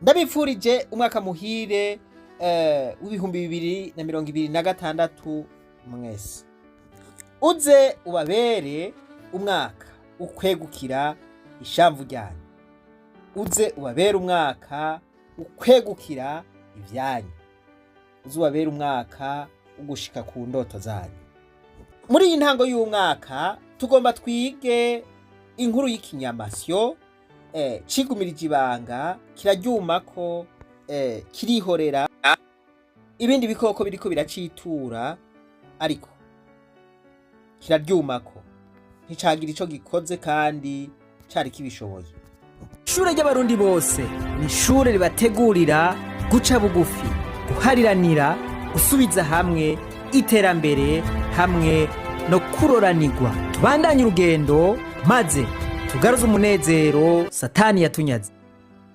Ndabipfurije umwaka muhire w'2026 mwese. Uze ubabere umwaka ukwegukira ishamvu ryanyu, uze ubabere umwaka ukwegukira ibyanyu, uze ubabere umwaka ugushika ku ndoto zanyu. Muri iyi ntango y'umwaka tugomba twige inkuru y'ikinyamasyo cigumirije ibanga, kiraryumako, kirihorera ibindi bikoko biriko biracitura, ariko kiraryumako, nticagira ico gikoze kandi cari kibishoboye. Ishure ry'Abarundi bose ni ishure ribategurira guca bugufi, guhariranira, gusubiza hamwe, iterambere hamwe no kuroranirwa. Tubandanye urugendo maze tugaruze umunezero Satani yatunyaze.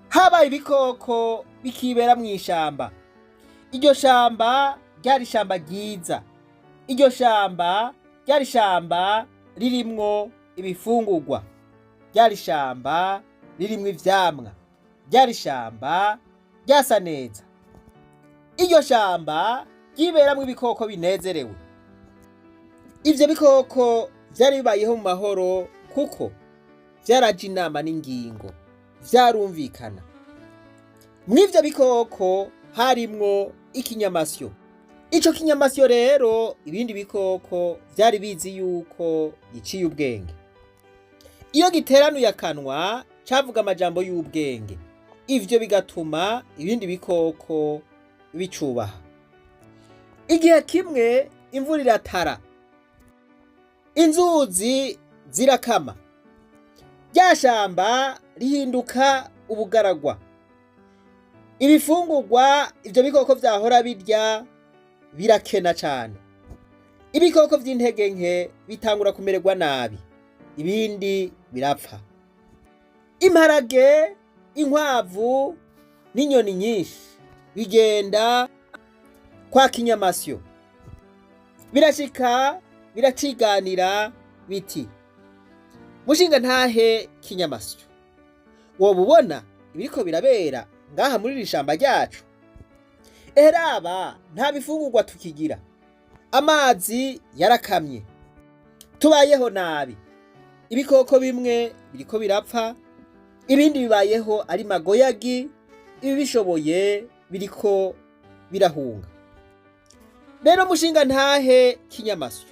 Habaye ibikoko bikibera mu ishamba. Iryo shamba ryari ishamba ryiza. Iryo shamba ryari ishamba ririmwo ibifungurwa, ryari ishamba ririmwo ivyamwa, ryari ishamba ryasa neza. Iryo shamba ryiberamwo ibikoko binezerewe. Ivyo bikoko vyari bibayeho mu mahoro kuko vyaraja inama n'ingingo, vyarumvikana. Mw'ivyo bikoko harimwo ikinyamasyo. Ico kinyamasyo rero ibindi bikoko vyari bizi yuko giciye ubwenge. Iyo giteranuye akanwa cavuga amajambo y'ubwenge, ivyo bigatuma ibindi bikoko bicubaha. Igihe kimwe imvura iratara, inzuzi zirakama, rya shamba rihinduka ubugaragwa. Ibifungurwa ivyo bikoko vyahora birya birakena cane. Ibikoko vy'intege nke bitangura kumererwa nabi, ibindi birapfa. Imparage, inkwavu n'inyoni nyinshi bigenda kwa kinyamasyo, birashika biraciganira biti: "Mushinga ntahe kinyamasyo, woba ubona ibiriko birabera ngaha muri iri shamba ryacu? Eheraba nta bifungurwa tukigira, amazi yarakamye, tubayeho nabi. Ibikoko bimwe biriko birapfa, ibindi bibayeho ari magoyagi, ibibishoboye biriko birahunga. Rero mushinga ntahe kinyamasyo,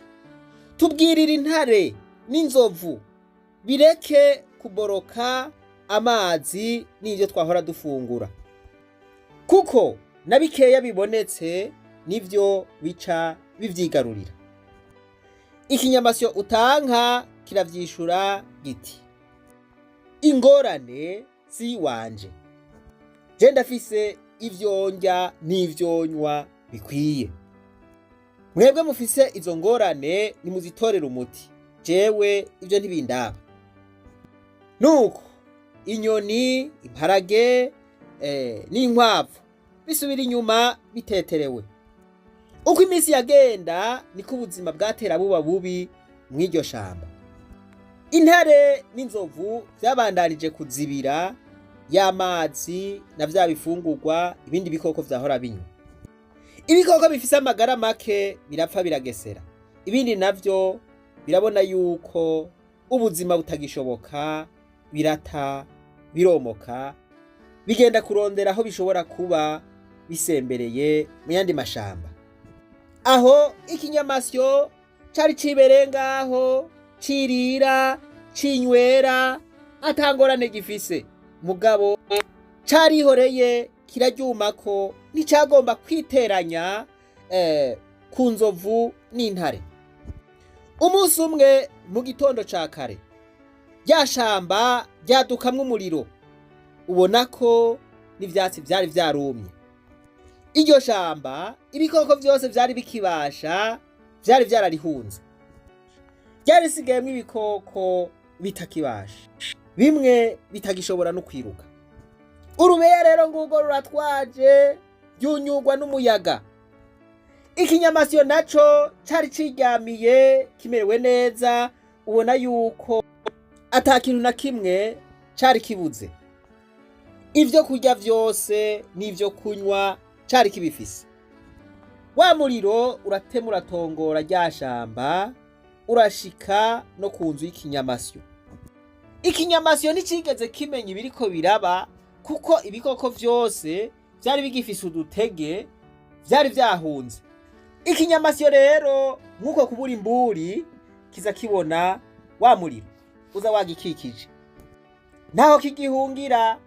tubwirira intare n'inzovu bireke kuboroka amazi n'ivyo twahora dufungura, kuko na bikeya bibonetse nivyo bica bivyigarurira." Ikinyamasyo utanka kiravyishura giti: "Ingorane si wanje, je ndafise ivyo ndya n'ivyo nywa bikwiye. Mwebwe mufise izo ngorane nimuzitorere umuti, jewe ivyo ntibindaba." Nuko inyoni, imparage n'inkwavu bisubira inyuma biteterewe. Uko iminsi yagenda niko ubuzima bwatera buba bubi mw'iryo shamba. Intare n'inzovu vyabandanije kuzibira y'amazi na vya bifungurwa ibindi bikoko vyahora binywa. Ibikoko bifise amagara make birapfa, biragesera, ibindi navyo birabona yuko ubuzima butagishoboka, birata, biromoka, bigenda kurondera aho bishobora kuba bisembereye mu yandi mashamba. Aho ikinyamasyo cari cibereye ngaho, cirira, cinywera, atangorane gifise, mugabo carihoreye, kiraryumako, nticagomba kwiteranya ku nzovu n'intare. Umunsi umwe mu gitondo ca kare, rya shamba ryadukamwo umuriro, ubona ko n'ivyatsi vyari vyarumye. Iryo shamba ibikoko vyose vyari bikibasha vyari vyararihunze, ryarisigayemwo ibikoko bitakibasha, bimwe bitagishobora no kwiruka. Urubeya rero ngurwo ruratwaje, ryunyurwa n'umuyaga. Ikinyamasyo naco cari ciryamiye kimerewe neza, ubona yuko ata kintu na kimwe cari kibuze. Ibyo kurya byose n'ibyo kunywa cari kibifise. Wa muriro uratema uratongora rya shamba, urashika no ku nzu y'ikinyamasyo. Ikinyamasyo nticigeze kimenya ibiriko biraba, kuko ibikoko vyose vyari bigifise udutege, vyari vyahunze. Ikinyamasyo rero nk'uko kubura imburi kiza kibona wa muriro uza wagikikije, naho kigihungira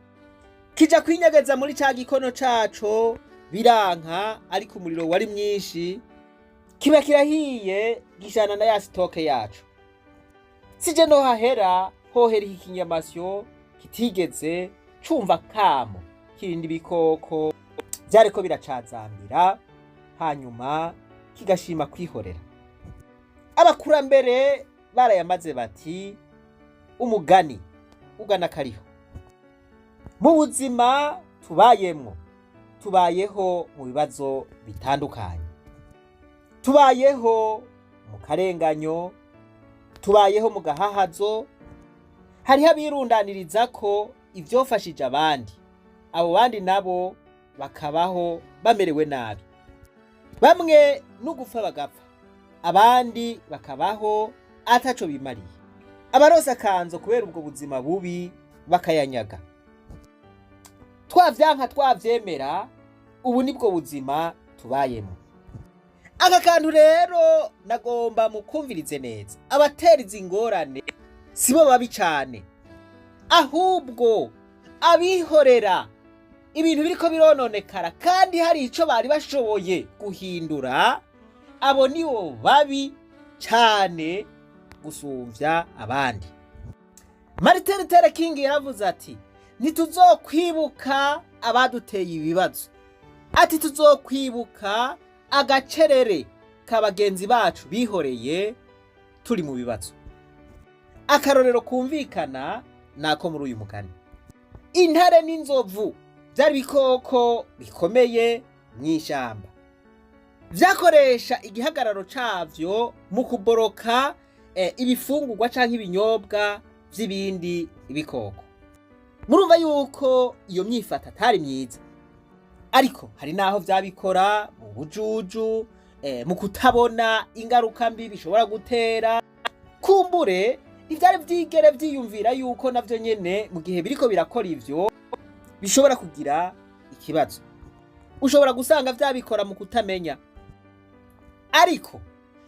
kija kwinyegeza muri ca gikono caco, biranka, ariko umuriro wari mwinshi, kiba kirahiye gishana na ya stock yacu. Sije no hahera hohera iki kinyamasyo kitigeze cumva kamo kirindi bikoko vyariko biracazambira, hanyuma kigashima kwihorera. Abakurambere barayamaze bati umugani ugana kariho. Mu buzima tubayemwo, tubayeho mu bibazo bitandukanye, tubayeho mu karenganyo, tubayeho mu gahahazo. Hariho abirundaniriza ko ivyofashije abandi, abo bandi nabo bakabaho bamerewe nabi, bamwe n'ugupfa bagapfa, abandi bakabaho ataco bimariye. Abaronse akanzo kubera ubwo buzima bubi bakayanyaga. Twavyanka twavyemera, ubu nibwo buzima tubayemo. Aka kantu rero nagomba mukumvirize neza. Abatera izi ngorane sibo babi cane, ahubwo abihorera ibintu biriko birononekara kandi hari ico bari bashoboye guhindura, abo nibo babi cane gusumvya abandi. Martin Luther King yaravuze ati ntituzokwibuka abaduteye ibibazo, ati tuzokwibuka agacerere ka bagenzi bacu bihoreye turi mu bibazo. Akarorero kumvikana nako muri uyu mugani. Intare n'inzovu byari ibikoko bikomeye mw'ishamba, vyakoresha igihagararo cavyo mu kuboroka ibifungurwa canke ibinyobwa vy'ibindi bikoko. Murumva yuko iyo myifata atari myiza, ariko hari naho vyabikora mu bujuju, mu kutabona ingaruka mbi bishobora gutera. Kumbure ntivyari vyigere vyiyumvira yuko navyo nyene mu gihe biriko birakora ivyo bishobora kugira ikibazo. Ushobora gusanga vyabikora mu kutamenya, ariko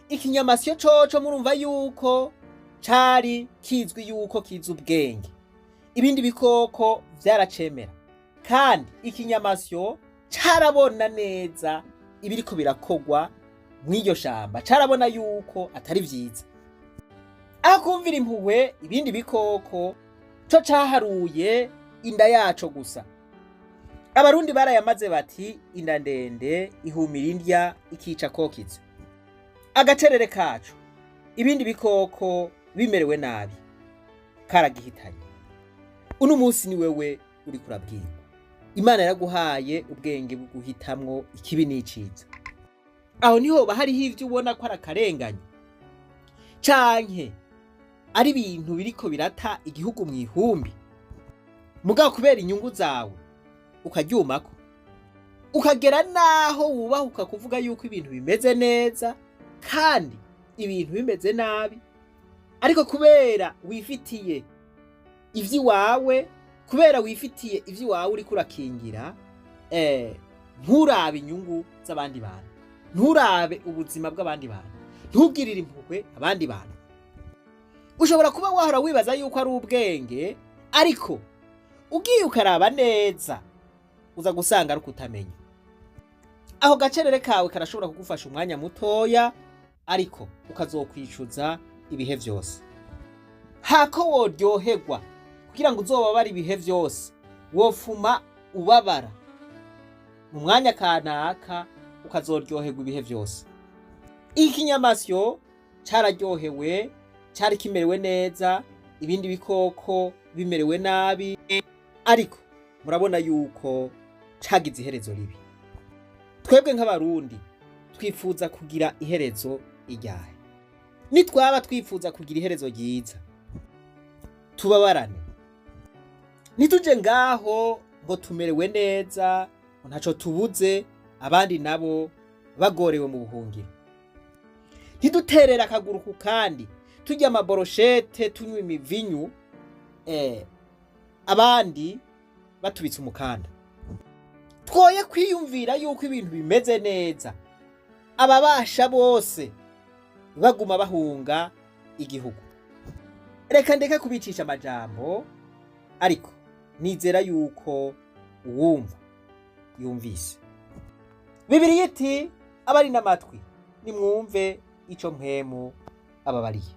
ikinyamasyo coco murumva yuko cari kizwi yuko kizi ubwenge. Ibindi bikoko vyaracemera, kandi ikinyamasyo carabona neza ibiriko birakogwa mw'iryo shamba, carabona yuko atari vyiza. Aho kumvira impuhwe ibindi bikoko, co caharuye inda yaco gusa. Abarundi barayamaze bati inda ndende ihumira indya ikica kokiza. Agacerere kacu ibindi bikoko bimerewe nabi karagihitanye. Uno munsi ni wewe uriko urabwirwa. Imana yaraguhaye ubwenge bwo guhitamwo ikibi n'iciza. Aho niho hariho ivyo ubona ko ari akarengane canke ari ibintu biriko birata igihugu mw'ihumbi, mugabo kubera inyungu zawe ukaryumako, ukagera naho wubahuka kuvuga yuko ibintu bimeze neza kandi ibintu bimeze nabi, ariko kubera wifitiye ivy'iwawe, kubera wifitiye ivy'iwawe uriko urakingira, nturabe inyungu z'abandi bantu, nturabe ubuzima bw'abandi bantu, ntugirire impuhwe abandi bantu. Ushobora kuba wahora wibaza yuko ari ubwenge, ariko ugiye ukaraba neza uza gusanga ari ukutamenya. Aho gacerere kawe karashobora kugufasha umwanya mutoya, ariko ukazokwicuza ibihe vyose. Hako woryoherwa kugira ngo uzobabare ibihe vyose, wofuma ubabara mu mwanya kanaka ukazoryoherwa ibihe vyose. Ikinyamasyo cararyohewe, cari kimerewe neza, ibindi bikoko bimerewe nabi, ariko murabona yuko cagize iherezo ribi. Twebwe nk'Abarundi twifuza kugira iherezo iryahe? Nitwaba twifuza kugira iherezo ryiza, tubabarane, ntituje ngaho ngo tumerewe neza, ngo ntaco tubuze, abandi nabo bagorewe mu buhungiro. Ntiduterere akaguru ku kandi, turya amaboroshete, tunywa imivinyu, abandi batubitse umukanda. Twoye kwiyumvira yuko ibintu bimeze neza, ababasha bose baguma bahunga igihugu. Reka ndeke kubicisha amajambo, ariko nizera yuko uwumva yumvise. Bibiliya iti abari n'amatwi nimwumve ico Mpwemu ababariye.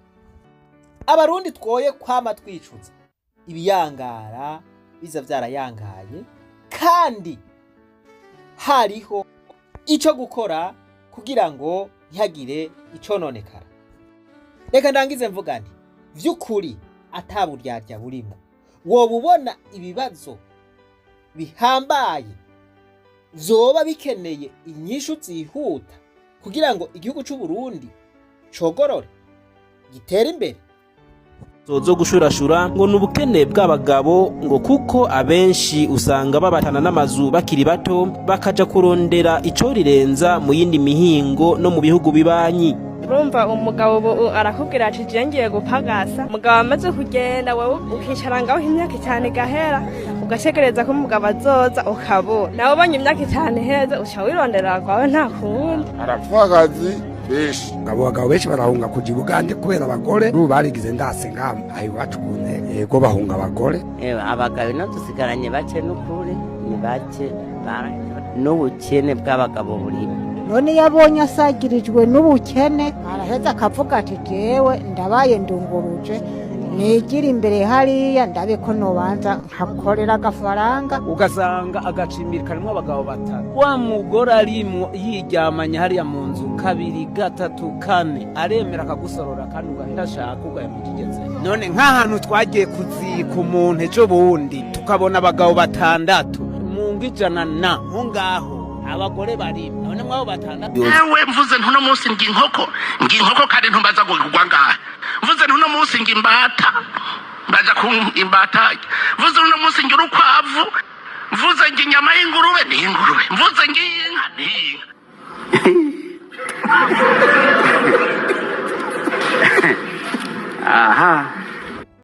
Abarundi twoye kwama twicuza ibiyangara biza vyarayangaye, kandi hariho ico gukora kugira ngo ntihagire icononekara. Reka ndangize mvuga nti vy'ukuri ata buryarya burimo, woba ubona ibibazo bihambaye vyoba bikeneye inyishu zihuta kugira ngo igihugu c'u Burundi cogorore gitere imbere. Zo gushurashura ngo ni ubukene bw'abagabo, ngo kuko abenshi usanga babatana n'amazu bakiri bato, bakaja kurondera icorirenza mu yindi mihingo no mu bihugu bibanyi. Urumva, umugabo ubu arakubwira ati: "Je ngiye gupagasa." Umugabo amaze kugenda, wewe ukicara ngaho, imyaka 5 igahera, ugategereza ko umugabo azoza, ukabura. Nawe ubonye imyaka 5 iheze, uca wirondera kwawe, nta kundi. Arapfakazi benshi. Abo bagabo benshi barahunga kuja i Bugande kubera abagore ubu barigize ndase ngama aho iwacu ku ntego. Yego, bahunga abagore. Ewe, abagabo ino dusigaranye bake, n'ukuri ni bake, n'ubukene bw'abagabo burimo. None iyo abonye asagirijwe n'ubukene, araheza akavuga ati: "Jewe ndabaye ndunguruje, nigira imbere hariya, ndabe ko nobanza nkakorera agafaranga." Ugasanga agacimbiri karimwo abagabo batatu, wa mugore arimwo yiryamanye hariya mu nzu kabiri, gatatu, kane, aremera akagusorora kandi ugahera ashaka ugahema ukigeze. None nk'ahantu twagiye kuzika umuntu ejo bundi, tukabona abagabo batandatu mu ngo 100 na nko ngaho abagore barimo, none mwabo batandatu. Ewe, mvuze ntuno munsi ngi inkoko, ngi inkoko, kandi ntumbaza ngo kugwa ngahe. Mvuze ntuno munsi ngi imbata, mbaza ku imbata. Mvuze ntuno munsi ngi urukwavu, mvuze ngi inyama y'ingurube ni ingurube, mvuze ngi inka ni inka. Aha.